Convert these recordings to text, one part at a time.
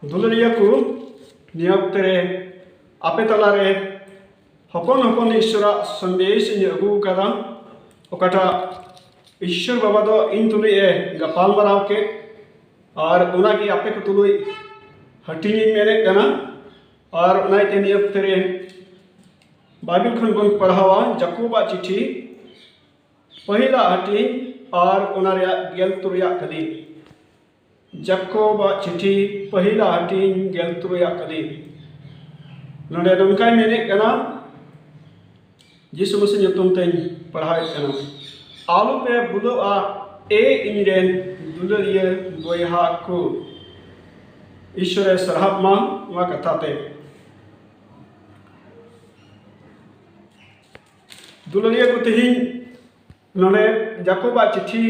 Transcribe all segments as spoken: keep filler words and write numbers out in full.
ᱫᱩᱞᱟᱹᱲᱤᱭᱟᱹ ᱠᱚ, ᱱᱤᱭᱟᱹ ᱚᱠᱛᱮ ᱨᱮ ᱟᱯᱮ ᱛᱟᱞᱟᱨᱮ ᱦᱚᱯᱚᱱ ᱦᱚᱯᱚᱱ ᱤᱥᱥᱚᱨᱟᱜ ᱥᱟᱸᱫᱮᱥ ᱤᱧ ᱟᱹᱜᱩ ᱟᱠᱟᱫᱟ, ᱚᱠᱟᱴᱟᱜ ᱤᱥᱥᱚᱨ ᱵᱟᱵᱟ ᱫᱚ ᱤᱧ ᱛᱩᱞᱩᱡ ᱮ ᱜᱟᱯᱟᱞ ᱢᱟᱨᱟᱣ ᱠᱮᱫ, ᱟᱨ ᱚᱱᱟᱜᱮ ᱟᱯᱮ ᱠᱚ ᱛᱩᱞᱩᱡ ᱦᱟᱹᱴᱤᱧ ᱤᱧ ᱢᱮᱱᱮᱫ ᱠᱟᱱᱟ᱾ ᱟᱨ ᱚᱱᱟ ᱤᱭᱟᱹᱛᱮ ᱱᱤᱭᱟᱹ ᱚᱠᱛᱮ ᱨᱮ ᱵᱟᱭᱵᱮᱞ ᱠᱷᱚᱱ ᱵᱚᱱ ᱯᱟᱲᱦᱟᱣᱟ, ᱡᱟᱠᱚᱵᱟᱜ ᱪᱤᱴᱷᱤ, ᱯᱟᱹᱦᱤᱞᱟᱜ ᱦᱟᱹᱴᱤᱧ ᱟᱨ ᱚᱱᱟ ᱨᱮᱭᱟᱜ ᱜᱮᱞ ᱛᱩᱨᱩᱭᱟᱜ ᱠᱟᱹᱞᱤ᱾ ᱡᱟᱠᱚᱵᱟᱜ ᱪᱤᱴᱷᱤ, ᱯᱟᱹᱦᱤᱞᱟᱜ ᱦᱟᱹᱴᱤᱧ, ᱜᱮᱞ ᱛᱩᱨᱩᱭᱟᱜ ᱠᱟᱹᱞᱤ᱾ ᱱᱚᱰᱮ ᱱᱚᱝᱠᱟᱭ ᱢᱮᱱᱮᱫ ᱠᱟᱱᱟ, ᱡᱤᱥᱩ ᱢᱟᱹᱥᱤ ᱧᱩᱛᱩᱢ ᱛᱮᱧ ᱯᱟᱲᱦᱟᱣᱮᱫ ᱠᱟᱱᱟ, "ᱟᱞᱚᱯᱮ ᱵᱩᱞᱟᱹᱜᱼᱟ, ᱮ ᱤᱧᱨᱮᱱ ᱫᱩᱞᱟᱹᱲᱤᱭᱟᱹ ᱵᱚᱭᱦᱟ ᱠᱚ᱾" ᱤᱥᱥᱚᱨᱮ ᱥᱟᱨᱦᱟᱣ ᱢᱟ ᱱᱚᱣᱟ ᱠᱟᱛᱷᱟ ᱛᱮ᱾ ᱫᱩᱞᱟᱹᱲᱤᱭᱟᱹ ᱠᱚ, ᱛᱮᱦᱮᱧ ᱱᱚᱰᱮ ᱡᱟᱠᱚᱵᱟᱜ ᱪᱤᱴᱷᱤ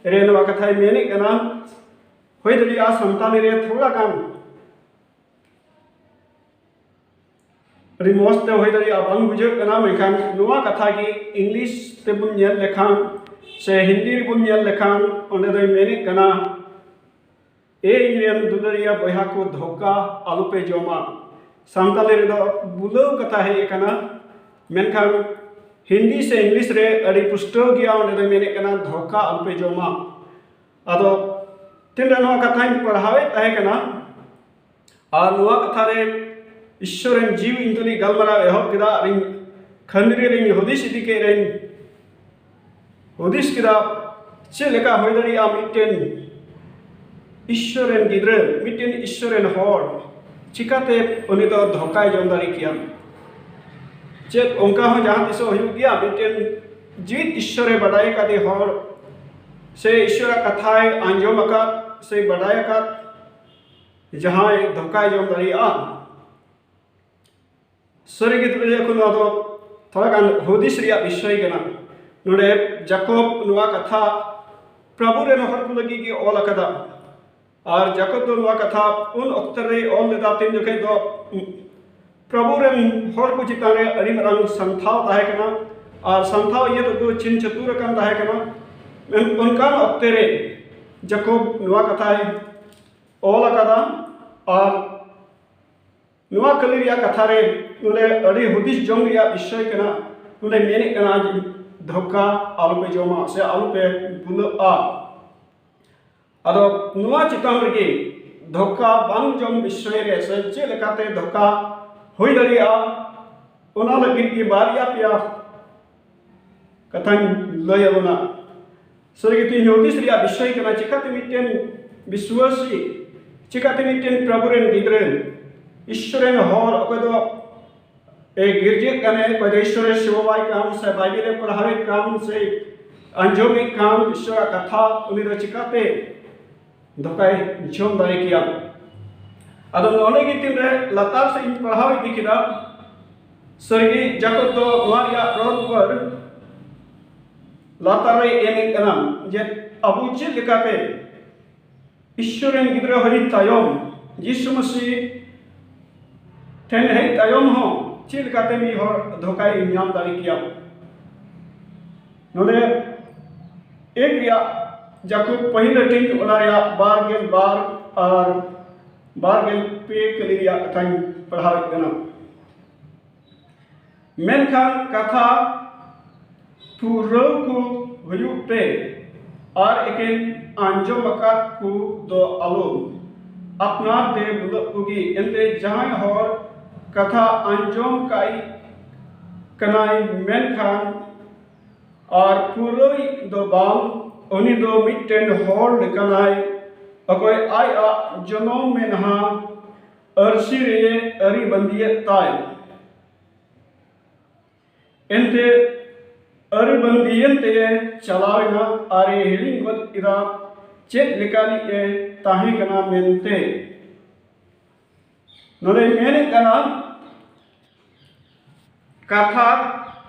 ᱨᱮ ᱱᱚᱣᱟ ᱠᱟᱛᱷᱟᱭ ᱢᱮᱱᱮᱫ ᱠᱟᱱᱟ᱾ ᱦᱩᱭ ᱫᱟᱲᱮᱭᱟᱜᱼᱟ ᱥᱟᱱᱛᱟᱲᱤ ᱨᱮ ᱛᱷᱚᱲᱟ ᱜᱟᱱ ᱟᱹᱰᱤ ᱢᱚᱡᱽ ᱛᱮ ᱦᱩᱭ ᱫᱟᱲᱮᱭᱟᱜᱼᱟ ᱵᱟᱝ ᱵᱩᱡᱷᱟᱹᱜ ᱠᱟᱱᱟ, ᱢᱮᱱᱠᱷᱟᱱ ᱱᱚᱣᱟ ᱠᱟᱛᱷᱟ ᱜᱮ ᱤᱝᱞᱤᱥ ᱛᱮᱵᱚᱱ ᱧᱮᱞ ᱞᱮᱠᱷᱟᱱ ᱥᱮ ᱦᱤᱱᱫᱤ ᱨᱮᱵᱚᱱ ᱧᱮᱞ ᱞᱮᱠᱷᱟᱱ ᱚᱸᱰᱮ ᱫᱚᱭ ᱢᱮᱱᱮᱫ ᱠᱟᱱᱟ, "ᱮ ᱤᱧ ᱨᱮᱱ ᱫᱩᱞᱟᱹᱲᱤᱭᱟᱹ ᱵᱚᱭᱦᱟ ᱠᱚ, ᱫᱷᱳᱠᱟ ᱟᱞᱚᱯᱮ ᱡᱚᱢᱟ᱾" ᱥᱟᱱᱛᱟᱲᱤ ᱨᱮᱫᱚ ᱵᱩᱞᱟᱹᱣ ᱠᱟᱛᱷᱟ ᱦᱮᱡ ᱟᱠᱟᱱᱟ, ᱢᱮᱱᱠᱷᱟᱱ ᱦᱤᱱᱫᱤ ᱥᱮ ᱤᱝᱞᱤᱥ ᱨᱮ ᱟᱹᱰᱤ ᱯᱩᱥᱴᱟᱹᱣ ᱜᱮᱭᱟ, ᱚᱸᱰᱮ ᱫᱚᱭ ᱢᱮᱱᱮᱫ ᱠᱟᱱᱟ, "ᱫᱷᱳᱠᱟ ᱟᱞᱚᱯᱮ ᱡᱚᱢᱟ᱾" ᱟᱫᱚ ᱛᱤᱱᱨᱮ ᱱᱚᱣᱟ ᱠᱟᱛᱷᱟᱧ ᱯᱟᱲᱦᱟᱣᱮᱫ ᱛᱟᱦᱮᱸ ᱠᱟᱱᱟ, ᱟᱨ ᱱᱚᱣᱟ ᱠᱟᱛᱷᱟ ᱨᱮ ᱤᱥᱥᱚᱨ ᱨᱮᱱ ᱡᱤᱣᱤ ᱤᱧ ᱛᱩᱞᱩᱡ ᱜᱟᱞᱢᱟᱨᱟᱣ ᱮᱦᱚᱵ ᱠᱮᱫᱟ, ᱟᱨ ᱤᱧ ᱠᱷᱟᱹᱱᱫᱽᱨᱤ ᱨᱮᱧ ᱦᱩᱫᱤᱥ ᱤᱫᱤ ᱠᱮᱫ ᱨᱮᱧ ᱦᱩᱫᱤᱥ ᱠᱮᱫᱟ, ᱪᱮᱫ ᱞᱮᱠᱟ ᱦᱩᱭ ᱫᱟᱲᱮᱭᱟᱜᱼᱟ ᱢᱤᱫᱴᱮᱱ ᱤᱥᱥᱚᱨ ᱨᱮᱱ ᱜᱤᱫᱽᱨᱟᱹ, ᱢᱤᱫᱴᱮᱱ ᱤᱥᱥᱚᱨ ᱨᱮᱱ ᱦᱚᱲ ᱪᱤᱠᱟᱛᱮ ᱩᱱᱤ ᱫᱚ ᱫᱷᱳᱠᱟᱭ ᱡᱚᱢ ᱫᱟᱲᱮ ᱠᱮᱭᱟ? ᱪᱮᱫ ᱚᱱᱠᱟ ᱦᱚᱸ ᱡᱟᱦᱟᱸ ᱛᱤᱥᱚᱜ ᱦᱩᱭᱩᱜ ᱜᱮᱭᱟ? ᱢᱤᱫᱴᱮᱱ ᱡᱤᱣᱤᱫ ᱤᱥᱥᱚᱨᱮ ᱵᱟᱰᱟᱭ ᱟᱠᱟᱫᱮ ᱦᱚᱲ ᱥᱮ ᱤᱥᱥᱚᱨᱟᱜ ᱠᱟᱛᱷᱟᱭ ᱟᱸᱡᱚᱢ ᱟᱠᱟᱫ ᱥᱮ ᱵᱟᱰᱟᱭ ᱟᱠᱟᱫ ᱡᱟᱦᱟᱸᱭ ᱫᱷᱳᱠᱟᱭ ᱡᱚᱢ ᱫᱟᱲᱮᱭᱟᱜᱼᱟ? ᱥᱟᱹᱨᱤᱜᱮ ᱫᱩᱞᱟᱹᱲᱤᱭᱟᱹ ᱠᱚ, ᱱᱚᱣᱟ ᱫᱚ ᱛᱷᱚᱲᱟ ᱜᱟᱱ ᱦᱩᱫᱤᱥ ᱨᱮᱭᱟᱜ ᱵᱤᱥᱚᱭ ᱠᱟᱱᱟ᱾ ᱱᱚᱰᱮ ᱡᱟᱠᱚᱵ ᱱᱚᱣᱟ ᱠᱟᱛᱷᱟ ᱯᱨᱚᱵᱷᱩ ᱨᱮᱱ ᱦᱚᱲ ᱠᱚ ᱞᱟᱹᱜᱤᱫ ᱜᱮ ᱚᱞ ᱟᱠᱟᱫᱟ᱾ ᱟᱨ ᱡᱟᱠᱚᱵ ᱫᱚ ᱱᱚᱣᱟ ᱠᱟᱛᱷᱟ ᱩᱱ ᱚᱠᱛᱚ ᱨᱮᱭ ᱚᱞ ᱞᱮᱫᱟ, ᱛᱤᱱ ᱡᱚᱠᱷᱮᱡ ᱫᱚ ᱯᱨᱚᱵᱷᱩ ᱨᱮᱱ ᱦᱚᱲ ᱠᱚ ᱪᱮᱛᱟᱱ ᱨᱮ ᱟᱹᱰᱤ ᱢᱟᱨᱟᱝ ᱥᱟᱱᱛᱷᱟᱣ ᱛᱟᱦᱮᱸ ᱠᱟᱱᱟ, ᱟᱨ ᱥᱟᱱᱛᱷᱟᱣ ᱤᱭᱟᱹ ᱫᱚᱠᱚ ᱪᱷᱤᱱ ᱪᱷᱟᱹᱛᱩᱨ ᱟᱠᱟᱱ ᱛᱟᱦᱮᱸ ᱠᱟᱱᱟ᱾ ᱢᱮᱱ-, ᱚᱱᱠᱟᱱ ᱚᱠᱛᱮ ᱨᱮ ᱡᱟᱠᱚᱵ ᱱᱚᱣᱟ ᱠᱟᱛᱷᱟᱭ ᱚᱞ ᱟᱠᱟᱫᱟ, ᱟᱨ ᱱᱚᱣᱟ ᱠᱟᱹᱞᱤ ᱨᱮᱭᱟᱜ ᱠᱟᱛᱷᱟ ᱨᱮ ᱱᱚᱰᱮ ᱟᱹᱰᱤ ᱦᱩᱫᱤᱥ ᱡᱚᱝ ᱨᱮᱭᱟᱜ ᱵᱤᱥᱚᱭ ᱠᱟᱱᱟ᱾ ᱱᱚᱰᱮ ᱢᱮᱱᱮᱫ ᱠᱟᱱᱟ ᱡᱮ ᱫᱷᱳᱠᱟ ᱟᱞᱚᱯᱮ ᱡᱚᱢᱟ ᱥᱮ ᱟᱞᱚᱯᱮ ᱵᱩᱞᱟᱹᱜᱼᱟ᱾ ᱟᱫᱚ ᱱᱚᱣᱟ ᱪᱮᱛᱟᱱ ᱨᱮᱜᱮ ᱫᱷᱳᱠᱟ ᱵᱟᱝ ᱡᱚᱢ ᱵᱤᱥᱚᱭ ᱨᱮ ᱥᱮ ᱪᱮᱫ ᱞᱮᱠᱟᱛᱮ ᱫᱷᱳᱠᱟ ᱦᱩᱭ ᱫᱟᱲᱮᱭᱟᱜᱼᱟ, ᱚᱱᱟ ᱞᱟᱹᱜᱤᱫ ᱜᱮ ᱵᱟᱨᱭᱟ ᱯᱮᱭᱟ ᱠᱟᱛᱷᱟᱧ ᱞᱟᱹᱭ ᱟᱵᱚᱱᱟ᱾ ᱥᱟᱹᱨᱤᱜᱮ ᱛᱮᱦᱮᱧ ᱦᱩᱫᱤᱥ ᱨᱮᱭᱟᱜ ᱵᱤᱥᱚᱭ ᱠᱟᱱᱟ, ᱪᱤᱠᱟᱛᱮ ᱢᱤᱫᱴᱮᱱ ᱵᱤᱥᱣᱟᱥᱤ, ᱪᱤᱠᱟᱛᱮ ᱢᱤᱫᱴᱮᱱ ᱯᱨᱚᱵᱷᱩ ᱨᱮᱱ ᱜᱤᱫᱽᱨᱟᱹ, ᱤᱥᱥᱚᱨ ᱨᱮᱱ ᱦᱚᱲ, ᱚᱠᱚᱭ ᱫᱚ ᱮ ᱜᱤᱨᱡᱟᱹᱜ ᱠᱟᱱᱟᱭ, ᱚᱠᱚᱭ ᱫᱚ ᱤᱥᱥᱚᱨᱮ ᱥᱮᱵᱟᱭ ᱠᱟᱱ ᱥᱮ ᱵᱟᱭᱵᱮᱞᱮ ᱯᱟᱲᱦᱟᱣᱮᱫ ᱠᱟᱱ ᱥᱮ ᱟᱸᱡᱚᱢᱮᱫ ᱠᱟᱱ ᱤᱥᱥᱚᱨᱟᱜ ᱠᱟᱛᱷᱟ, ᱩᱱᱤ ᱫᱚ ᱪᱤᱠᱟᱛᱮ ᱫᱷᱳᱠᱟᱭ ᱡᱚᱢ ᱫᱟᱲᱮ ᱠᱮᱭᱟ? ᱟᱫᱚ ᱱᱚᱰᱮ ᱜᱮ ᱛᱤᱱᱨᱮ ᱞᱟᱛᱟᱨ ᱥᱮᱫ ᱤᱧ ᱯᱟᱲᱦᱟᱣ ᱤᱫᱤ ᱠᱮᱫᱟ, ᱥᱟᱹᱨᱤᱜᱮ ᱡᱟᱠᱚᱵ ᱫᱚ ᱱᱚᱣᱟ ᱨᱮᱭᱟᱜ ᱨᱚᱲ ᱩᱯᱚᱨ ᱞᱟᱛᱟᱨ ᱨᱮ ᱮᱢᱮᱫ ᱠᱟᱱᱟ ᱡᱮ ᱟᱵᱚ ᱪᱮᱫ ᱞᱮᱠᱟᱛᱮ ᱤᱥᱥᱚᱨ ᱨᱮᱱ ᱜᱤᱫᱽᱨᱟᱹ ᱦᱩᱭ ᱛᱟᱭᱚᱢ ᱡᱤᱥᱩ ᱢᱟᱹᱥᱤ ᱴᱷᱮᱱ ᱦᱮᱡ ᱛᱟᱭᱚᱢ ᱦᱚᱸ ᱪᱮᱫ ᱞᱮᱠᱟᱛᱮ ᱢᱤᱫ ᱦᱚᱲ ᱫᱷᱳᱠᱟᱭ ᱧᱟᱢ ᱫᱟᱲᱮ ᱠᱮᱭᱟ? ᱱᱚᱰᱮ ᱮᱠ ᱨᱮᱭᱟᱜ ᱡᱟᱠᱚᱵ ᱯᱟᱹᱦᱤᱞ ᱦᱟᱹᱴᱤᱧ, ᱚᱱᱟ ᱨᱮᱭᱟᱜ ᱵᱟᱨ ᱜᱮᱞ ᱵᱟᱨ ᱟᱨ ᱵᱟᱨ ᱜᱮᱞ ᱯᱮ ᱠᱟᱹᱞᱤ ᱨᱮᱭᱟᱜ ᱠᱟᱛᱷᱟᱧ ᱯᱟᱲᱦᱟᱣᱮᱫ ᱠᱟᱱᱟ᱾ ᱢᱮᱱᱠᱷᱟᱱ ᱠᱟᱛᱷᱟ ᱯᱩᱨᱟᱹᱣ ᱠᱚ ᱦᱩᱭᱩᱜ ᱯᱮ, ᱟᱨ ᱮᱠᱮᱱ ᱟᱸᱡᱚᱢ ᱟᱠᱟᱫ ᱠᱚ ᱫᱚ ᱟᱞᱚ᱾ ᱟᱯᱱᱟᱨ ᱛᱮ ᱵᱩᱞᱟᱹᱜ ᱠᱚᱜᱮ᱾ ᱮᱱᱛᱮ ᱡᱟᱦᱟᱸᱭ ᱦᱚᱲ ᱠᱟᱛᱷᱟ ᱟᱸᱡᱚᱢ ᱠᱟᱭ ᱠᱟᱱᱟᱭ, ᱢᱮᱱᱠᱷᱟᱱ ᱟᱨ ᱯᱩᱨᱟᱹᱣᱤᱡ ᱫᱚ ᱵᱟᱝ, ᱩᱱᱤ ᱫᱚ ᱢᱤᱫᱴᱮᱱ ᱦᱚᱲ ᱞᱮᱠᱟᱱᱟᱭ, ᱚᱠᱚᱭ ᱟᱡᱟᱜ ᱡᱚᱱᱚᱢ ᱢᱮᱱᱦᱟ ᱟᱹᱨᱥᱤ ᱨᱮ ᱟᱹᱨᱤ ᱵᱟᱸᱫᱤᱭᱮᱫ ᱛᱟᱭ᱾ ᱮᱱᱛᱮ ᱟᱹᱨᱤ ᱵᱟᱸᱫᱤᱭᱮᱱ ᱛᱮ ᱪᱟᱞᱟᱣ ᱮᱱᱟ ᱟᱨ ᱮ ᱦᱤᱲᱤᱧ ᱜᱚᱫ ᱠᱮᱫᱟ ᱪᱮᱫ ᱞᱮᱠᱟᱱᱤᱡ ᱮ ᱛᱟᱦᱮᱸ ᱠᱟᱱᱟ ᱢᱮᱱᱛᱮ᱾ ᱱᱚᱰᱮ ᱢᱮᱱᱮᱫ ᱠᱟᱱᱟ, ᱠᱟᱛᱷᱟ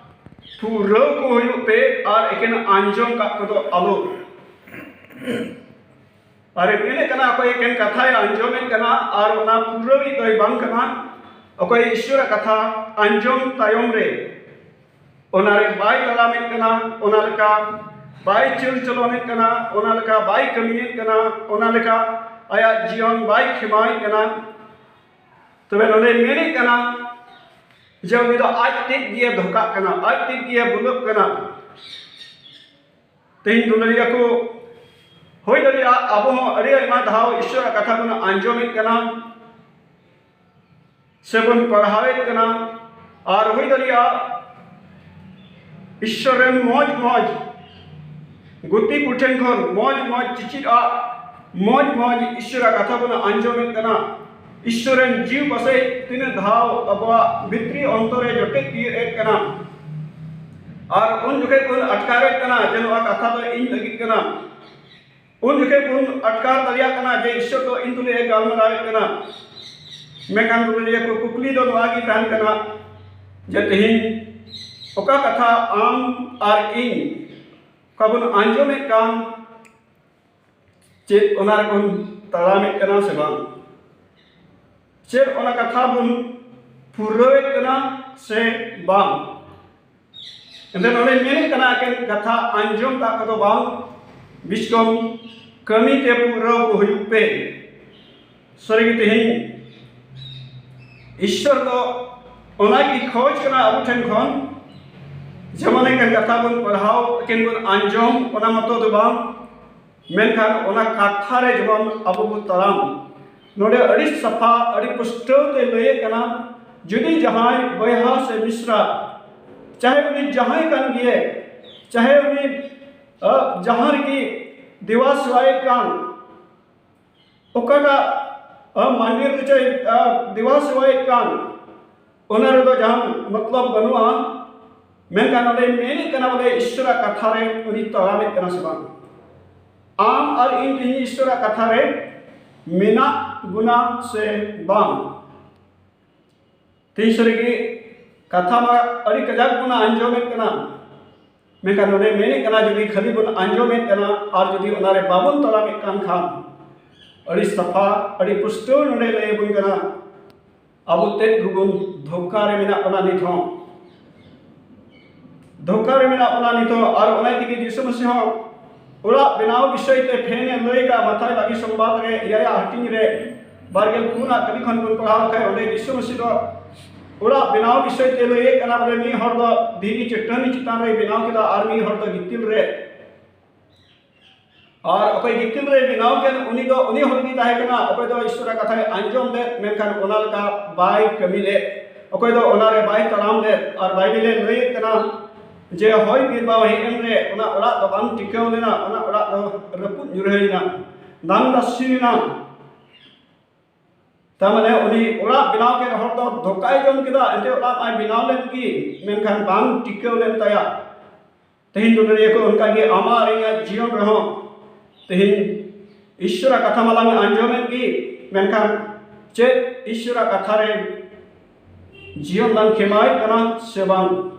ᱯᱩᱨᱟᱹᱣ ᱠᱚ ᱦᱩᱭᱩᱜ ᱯᱮ ᱟᱨ ᱮᱠᱮᱱ ᱟᱸᱡᱚᱢ ᱠᱟᱜ ᱠᱚᱫᱚ ᱟᱞᱚ᱾ ᱟᱨ ᱢᱮᱱᱮᱫ ᱠᱟᱱᱟ, ᱚᱠᱚᱭ ᱮᱠᱮᱱ ᱠᱟᱛᱷᱟᱭ ᱟᱸᱡᱚᱢᱮᱫ ᱠᱟᱱᱟ ᱟᱨ ᱚᱱᱟ ᱯᱩᱨᱟᱹᱣᱤᱡ ᱫᱚᱭ ᱵᱟᱝ ᱠᱟᱱᱟ, ᱚᱠᱚᱭ ᱤᱥᱥᱚᱨᱟᱜ ᱠᱟᱛᱷᱟ ᱟᱸᱡᱚᱢ ᱛᱟᱭᱚᱢ ᱨᱮ ᱚᱱᱟᱨᱮ ᱵᱟᱭ ᱛᱟᱲᱟᱢᱮᱫ ᱠᱟᱱᱟ, ᱚᱱᱟ ᱞᱮᱠᱟ ᱵᱟᱭ ᱪᱟᱹᱞ ᱪᱚᱞᱚᱱᱮᱫ ᱠᱟᱱᱟ, ᱚᱱᱟ ᱞᱮᱠᱟ ᱵᱟᱭ ᱠᱟᱹᱢᱤᱭᱮᱫ ᱠᱟᱱᱟ, ᱚᱱᱟ ᱞᱮᱠᱟ ᱟᱭᱟᱜ ᱡᱤᱭᱚᱱ ᱵᱟᱭ ᱠᱷᱮᱢᱟᱣᱮᱫ ᱠᱟᱱᱟ, ᱛᱚᱵᱮ ᱱᱚᱰᱮ ᱢᱮᱱᱮᱫ ᱠᱟᱱᱟ ᱡᱮ ᱩᱱᱤ ᱫᱚ ᱟᱡ ᱛᱮᱫ ᱜᱮ ᱫᱷᱳᱠᱟᱜ ᱠᱟᱱᱟ, ᱟᱡ ᱛᱮᱫ ᱜᱮ ᱵᱷᱩᱞᱚᱜ ᱠᱟᱱᱟ᱾ ᱛᱮᱦᱮᱧ ᱫᱩᱞᱟᱹᱲᱤᱭᱟᱹ ᱠᱚ, ᱦᱩᱭ ᱫᱟᱲᱮᱭᱟᱜᱼᱟ ᱟᱵᱚ ᱦᱚᱸ ᱟᱹᱰᱤ ᱟᱭᱢᱟ ᱫᱷᱟᱣ ᱤᱥᱚᱨᱟᱜ ᱠᱟᱛᱷᱟ ᱵᱚᱱ ᱟᱸᱡᱚᱢᱮᱫ ᱠᱟᱱᱟ ᱥᱮᱵᱚᱱ ᱯᱟᱲᱦᱟᱣᱮᱫ ᱠᱟᱱᱟ, ᱟᱨ ᱦᱩᱭ ᱫᱟᱲᱮᱭᱟᱜᱼᱟ ᱤᱥᱚᱨ ᱨᱮᱱ ᱢᱚᱡᱽ ᱢᱚᱡᱽ ᱜᱩᱛᱤ ᱠᱚᱴᱷᱮᱱ ᱠᱷᱚᱱ ᱢᱚᱡᱽ ᱢᱚᱡᱽ ᱪᱤᱪᱤᱫ ᱟᱜ, ᱢᱚᱡᱽ ᱢᱚᱡᱽ ᱤᱥᱚᱨᱟᱜ ᱠᱟᱛᱷᱟ ᱵᱚᱱ ᱟᱸᱡᱚᱢᱮᱫ ᱠᱟᱱᱟ᱾ ᱤᱥᱚᱨ ᱨᱮᱱ ᱡᱤᱣᱤ ᱯᱟᱥᱮᱡ ᱛᱤᱱᱟᱹᱜ ᱫᱷᱟᱣ ᱟᱵᱚᱣᱟᱜ ᱵᱷᱤᱛᱨᱤ ᱚᱱᱛᱚᱨ ᱨᱮ ᱡᱚᱴᱮᱫ ᱛᱤᱭᱳᱜ ᱮᱫ ᱠᱟᱱᱟ, ᱟᱨ ᱩᱱ ᱡᱚᱠᱷᱮᱡ ᱵᱚᱱ ᱟᱴᱠᱟᱨᱮᱫ ᱠᱟᱱᱟ ᱡᱮ ᱱᱚᱣᱟ ᱠᱟᱛᱷᱟ ᱫᱚ ᱤᱧ ᱞᱟᱹᱜᱤᱫ ᱠᱟᱱᱟ᱾ ᱩᱱ ᱡᱚᱠᱷᱮᱡ ᱵᱚᱱ ᱟᱴᱠᱟᱨ ᱫᱟᱲᱮᱭᱟᱜ ᱠᱟᱱᱟ ᱡᱮ ᱤᱥᱚᱨ ᱫᱚ ᱤᱧ ᱛᱩᱞᱩᱡ ᱮ ᱜᱟᱞᱢᱟᱨᱟᱣᱮᱫ ᱠᱟᱱᱟ᱾ ᱢᱮᱱᱠᱷᱟᱱ ᱫᱩᱞᱟᱹᱲᱤᱭᱟᱹ ᱠᱚ, ᱠᱩᱠᱞᱤ ᱫᱚ ᱱᱚᱣᱟ ᱜᱮ ᱛᱟᱦᱮᱱ ᱠᱟᱱᱟ ᱡᱮ ᱛᱮᱦᱮᱧ ᱚᱠᱟ ᱠᱟᱛᱷᱟ ᱟᱢ ᱟᱨ ᱤᱧ ᱚᱠᱟ ᱵᱚᱱ ᱟᱸᱡᱚᱢᱮᱫ ᱠᱟᱱ, ᱪᱮᱫ ᱚᱱᱟ ᱨᱮᱵᱚᱱ ᱛᱟᱲᱟᱢᱮᱫ ᱠᱟᱱᱟ ᱥᱮ ᱵᱟᱝ? ᱪᱮᱫ ᱚᱱᱟ ᱠᱟᱛᱷᱟ ᱵᱚᱱ ᱯᱩᱨᱟᱹᱣᱮᱫ ᱠᱟᱱᱟ ᱥᱮ ᱵᱟᱝ? ᱮᱱᱛᱮ ᱱᱚᱰᱮ ᱢᱮᱱᱮᱫ ᱠᱟᱱᱟ, ᱮᱠᱮᱱ ᱠᱟᱛᱷᱟ ᱟᱸᱡᱚᱢ ᱠᱟᱜ ᱠᱚᱫᱚ ᱵᱟᱝ, ᱵᱤᱥᱠᱚᱢ ᱠᱟᱹᱢᱤ ᱛᱮ ᱯᱩᱨᱟᱹᱣ ᱠᱚ ᱦᱩᱭᱩᱜ ᱯᱮ᱾ ᱥᱟᱹᱨᱤᱜᱮ ᱛᱮᱦᱮᱧ ᱤᱥᱥᱚᱨ ᱫᱚ ᱚᱱᱟ ᱜᱮ ᱠᱷᱚᱡᱽ ᱠᱟᱱᱟ ᱟᱵᱚ ᱴᱷᱮᱱ ᱠᱷᱚᱱ, ᱡᱮᱢᱚᱱ ᱮᱠᱮᱱ ᱠᱟᱛᱷᱟ ᱵᱚᱱ ᱯᱟᱲᱦᱟᱣ, ᱮᱠᱮᱱ ᱵᱚᱱ ᱟᱸᱡᱚᱢ, ᱚᱱᱟ ᱢᱚᱛᱚ ᱫᱚ ᱵᱟᱝ, ᱢᱮᱱᱠᱷᱟᱱ ᱚᱱᱟ ᱠᱟᱛᱷᱟ ᱨᱮ ᱡᱮᱢᱚᱱ ᱟᱵᱚ ᱵᱚᱱ ᱛᱟᱲᱟᱢ᱾ ᱱᱚᱰᱮ ᱟᱹᱰᱤ ᱥᱟᱯᱷᱟ, ᱟᱹᱰᱤ ᱯᱩᱥᱴᱟᱹᱣ ᱛᱮ ᱞᱟᱹᱭᱮᱫ ᱠᱟᱱᱟ, ᱡᱩᱫᱤ ᱡᱟᱦᱟᱸᱭ ᱵᱚᱭᱦᱟ ᱥᱮ ᱢᱤᱥᱨᱟ, ᱪᱟᱦᱮ ᱩᱱᱤ ᱡᱟᱦᱟᱸᱭ ᱠᱟᱱ ᱜᱮᱭᱟᱭ, ᱪᱟᱦᱮ ᱩᱱᱤ, ᱟ, ᱡᱟᱦᱟᱸ ᱨᱮᱜᱮ ᱫᱮᱣᱟ ᱥᱮᱣᱟᱭᱮᱫ ᱠᱟᱱ, ᱚᱠᱟᱴᱟᱜ, ᱟ, ᱢᱟᱹᱱᱢᱤ ᱨᱮ ᱪᱟᱭ, ᱟ, ᱫᱮᱣᱟ ᱥᱮᱣᱟᱭᱮᱫ ᱠᱟᱱ, ᱚᱱᱟ ᱨᱮᱫᱚ ᱡᱟᱦᱟᱱ ᱢᱚᱛᱞᱚᱵ ᱵᱟᱹᱱᱩᱜᱼᱟ᱾ ᱢᱮᱱᱠᱷᱟᱱ ᱱᱚᱰᱮ ᱢᱮᱱᱮᱫ ᱠᱟᱱᱟ ᱵᱚᱞᱮ ᱤᱥᱥᱚᱨᱟᱜ ᱠᱟᱛᱷᱟ ᱨᱮ ᱩᱱᱤ ᱛᱟᱲᱟᱢᱮᱫ ᱠᱟᱱᱟ ᱥᱮ ᱵᱟᱝ? ᱟᱢ ᱟᱨ ᱤᱧ ᱛᱮᱦᱮᱧ ᱤᱥᱥᱚᱨᱟᱜ ᱠᱟᱛᱷᱟ ᱨᱮ ᱢᱮᱱᱟᱜ ᱵᱚᱱᱟ ᱥᱮ ᱵᱟᱝ? ᱛᱮᱦᱮᱧ ᱥᱟᱹᱨᱤᱜᱮ ᱠᱟᱛᱷᱟ ᱢᱟ ᱟᱹᱰᱤ ᱠᱟᱡᱟᱠ ᱵᱚᱱ ᱟᱸᱡᱚᱢᱮᱫ ᱠᱟᱱᱟ, ᱢᱮᱱᱠᱷᱟᱱ ᱱᱚᱰᱮ ᱢᱮᱱᱮᱫ ᱠᱟᱱᱟ, ᱡᱩᱫᱤ ᱠᱷᱟᱹᱞᱤ ᱵᱚᱱ ᱟᱸᱡᱚᱢᱮᱫ ᱠᱟᱱᱟ ᱟᱨ ᱡᱩᱫᱤ ᱚᱱᱟᱨᱮ ᱵᱟᱵᱚᱱ ᱛᱟᱲᱟᱢᱮᱫ ᱠᱟᱱ ᱠᱷᱟᱱ, ᱟᱹᱰᱤ ᱥᱟᱯᱷᱟ, ᱟᱹᱰᱤ ᱯᱩᱥᱴᱟᱹᱣ ᱱᱚᱰᱮ ᱞᱟᱹᱭ ᱟᱵᱚᱱ ᱠᱟᱱᱟ, ᱟᱵᱚ ᱛᱮᱫ ᱜᱮᱵᱚᱱ ᱫᱷᱳᱠᱟ ᱨᱮ ᱢᱮᱱᱟᱜ ᱵᱚᱱᱟ ᱱᱤᱛ ᱦᱚᱸ᱾ ᱫᱷᱳᱠᱟ ᱨᱮ ᱢᱮᱱᱟᱜ ᱵᱚᱱᱟ ᱱᱤᱛ ᱦᱚᱸ᱾ ᱟᱨ ᱚᱱᱟ ᱛᱮᱜᱮ ᱡᱤᱥᱩ ᱢᱟᱹᱥᱤ ᱦᱚᱸ ᱚᱲᱟᱜ ᱵᱮᱱᱟᱣ ᱵᱤᱥᱚᱭ ᱛᱮ ᱯᱷᱮᱱ ᱮ ᱞᱟᱹᱭ ᱠᱟᱜ ᱢᱟᱛᱷᱟᱭ ᱵᱟᱜᱤ ᱥᱚᱢᱵᱟᱫ ᱨᱮ ᱮᱭᱟᱭᱟᱜ ᱦᱟᱹᱴᱤᱧ ᱨᱮ ᱵᱟᱨᱜᱮᱞ ᱯᱩᱱᱟᱜ ᱠᱟᱹᱢᱤ ᱠᱷᱚᱱ ᱵᱚᱱ ᱯᱟᱲᱦᱟᱣ ᱠᱷᱟᱱ, ᱚᱸᱰᱮ ᱡᱤᱥᱩ ᱢᱟᱹᱥᱤ ᱫᱚ ᱚᱲᱟᱜ ᱵᱮᱱᱟᱣ ᱵᱤᱥᱚᱭ ᱛᱮ ᱞᱟᱹᱭᱮᱫ ᱠᱟᱱᱟ, ᱵᱚᱞᱮ ᱢᱤᱫ ᱦᱚᱲ ᱫᱚ ᱫᱷᱤᱨᱤ ᱪᱟᱹᱴᱟᱹᱱᱤ ᱪᱮᱛᱟᱱ ᱨᱮᱭ ᱵᱮᱱᱟᱣ ᱠᱮᱫᱟ ᱟᱨ ᱢᱤᱫ ᱦᱚᱲ ᱫᱚ ᱜᱤᱛᱤᱞ ᱨᱮ᱾ ᱟᱨ ᱚᱠᱚᱭ ᱜᱤᱛᱤᱞ ᱨᱮᱭ ᱵᱮᱱᱟᱣ ᱠᱮᱫ, ᱩᱱᱤ ᱫᱚ ᱩᱱᱤ ᱦᱚᱲ ᱜᱮ ᱛᱟᱦᱮᱸ ᱠᱟᱱᱟ, ᱚᱠᱚᱭ ᱫᱚ ᱤᱥᱚᱨᱟᱜ ᱠᱟᱛᱷᱟᱭ ᱟᱸᱡᱚᱢ ᱞᱮᱫ, ᱢᱮᱱᱠᱷᱟᱱ ᱚᱱᱟ ᱞᱮᱠᱟ ᱵᱟᱭ ᱠᱟᱹᱢᱤ ᱞᱮᱫ, ᱚᱠᱚᱭ ᱫᱚ ᱚᱱᱟ ᱨᱮ ᱵᱟᱭ ᱛᱟᱲᱟᱢ ᱞᱮᱫ᱾ ᱟᱨ ᱵᱟᱭᱵᱮᱞ ᱮ ᱞᱟᱹᱭᱮᱫ ᱠᱟᱱᱟ ᱡᱮ ᱦᱚᱭ ᱵᱤᱨᱵᱟᱣ ᱦᱮᱡ ᱮᱱ ᱨᱮ ᱚᱱᱟ ᱚᱲᱟᱜ ᱫᱚ ᱵᱟᱝ ᱴᱤᱠᱟᱹᱣ ᱞᱮᱱᱟ, ᱚᱱᱟ ᱚᱲᱟᱜ ᱫᱚ ᱨᱟᱹᱯᱩᱫ ᱧᱩᱨᱦᱟᱹᱭᱮᱱᱟ, ᱫᱟᱝ ᱫᱟᱥᱤ ᱮᱱᱟ᱾ ᱛᱟᱨ ᱢᱟᱱᱮ ᱩᱱᱤ ᱚᱲᱟᱜ ᱵᱮᱱᱟᱣ ᱠᱮᱫ ᱦᱚᱲ ᱫᱚ ᱫᱷᱳᱠᱟᱭ ᱡᱚᱢ ᱠᱮᱫᱟ, ᱮᱱᱛᱮ ᱚᱲᱟᱜ ᱢᱟᱭ ᱵᱮᱱᱟᱣ ᱞᱮᱫ ᱜᱮ, ᱢᱮᱱᱠᱷᱟᱱ ᱵᱟᱝ ᱴᱤᱠᱟᱹᱣ ᱞᱮᱱ ᱛᱟᱭᱟ᱾ ᱛᱮᱦᱮᱧ ᱫᱩᱞᱟᱹᱲᱤᱭᱟᱹ ᱠᱚ, ᱚᱱᱠᱟᱜᱮ ᱟᱢᱟᱜ ᱤᱧᱟᱹᱜ ᱡᱤᱭᱚᱱ ᱨᱮᱦᱚᱸ ᱛᱮᱦᱮᱧ ᱤᱥᱚᱨᱟᱜ ᱠᱟᱛᱷᱟ ᱢᱟᱞᱟᱝ ᱟᱸᱡᱚᱢᱮᱫ ᱜᱮ, ᱢᱮᱱᱠᱷᱟᱱ ᱪᱮᱫ ᱤᱥᱚᱨᱟᱜ ᱠᱟᱛᱷᱟ ᱨᱮ ᱡᱤᱭᱚᱱ ᱞᱟᱝ ᱠᱷᱮᱢᱟᱣᱮᱫ ᱠᱟᱱᱟ ᱥᱮ ᱵᱟᱝ?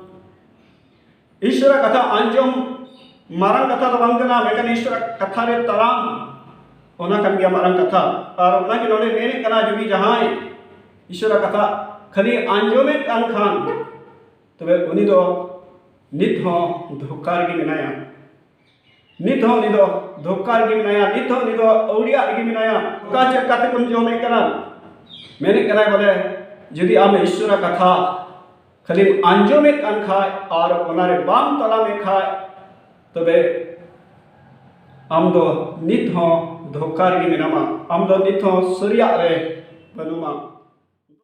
ᱤᱥᱚᱨᱟᱜ ᱠᱟᱛᱷᱟ ᱟᱸᱡᱚᱢ ᱢᱟᱨᱟᱝ ᱠᱟᱛᱷᱟ ᱫᱚ ᱵᱟᱝ ᱠᱟᱱᱟ, ᱢᱮᱱᱠᱷᱟᱱ ᱤᱥᱚᱨᱟᱜ ᱠᱟᱛᱷᱟ ᱨᱮ ᱛᱟᱲᱟᱢ, ᱚᱱᱟ ᱠᱟᱱ ᱜᱮᱭᱟ ᱢᱟᱨᱟᱝ ᱠᱟᱛᱷᱟ᱾ ᱟᱨ ᱚᱱᱟᱜᱮ ᱱᱚᱰᱮ ᱢᱮᱱᱮᱫ ᱠᱟᱱᱟ, ᱡᱩᱫᱤ ᱡᱟᱦᱟᱸᱭ ᱤᱥᱚᱨᱟᱜ ᱠᱟᱛᱷᱟ ᱠᱷᱟᱹᱞᱤ ᱟᱸᱡᱚᱢᱮᱫ ᱠᱟᱱ ᱠᱷᱟᱱ, ᱛᱚᱵᱮ ᱩᱱᱤ ᱫᱚ ᱱᱤᱛ ᱦᱚᱸ ᱫᱷᱳᱠᱟ ᱨᱮᱜᱮ ᱢᱮᱱᱟᱭᱟ᱾ ᱱᱤᱛ ᱦᱚᱸ ᱩᱱᱤ ᱫᱚ ᱫᱷᱳᱠᱟ ᱨᱮᱜᱮ ᱢᱮᱱᱟᱭᱟ, ᱱᱤᱛ ᱦᱚᱸ ᱩᱱᱤ ᱫᱚ ᱟᱹᱣᱲᱤᱭᱟᱜ ᱨᱮᱜᱮ ᱢᱮᱱᱟᱭᱟ᱾ ᱚᱠᱟ ᱪᱮᱫ ᱠᱟᱛᱮ ᱵᱚᱱ ᱡᱚᱢᱮᱫ ᱠᱟᱱᱟ? ᱢᱮᱱᱮᱫ ᱠᱟᱱᱟᱭ ᱵᱚᱞᱮ, ᱡᱩᱫᱤ ᱟᱢ ᱤᱥᱚᱨᱟᱜ ᱠᱟᱛᱷᱟ ᱠᱷᱟᱹᱞᱤᱢ ᱟᱸᱡᱚᱢᱮᱫ ᱠᱟᱱ ᱠᱷᱟᱡ ᱟᱨ ᱚᱱᱟᱨᱮ ᱵᱟᱢ ᱛᱟᱲᱟᱢᱮᱫ ᱠᱷᱟᱡ, ᱛᱚᱵᱮ ᱟᱢ ᱫᱚ ᱱᱤᱛ ᱦᱚᱸ ᱫᱷᱳᱠᱟ ᱨᱮᱜᱮ ᱢᱮᱱᱟᱢᱟ, ᱟᱢ ᱫᱚ ᱱᱤᱛ ᱦᱚᱸ ᱥᱟᱹᱨᱤᱭᱟᱜ ᱨᱮ ᱵᱟᱹᱱᱩᱢᱟ᱾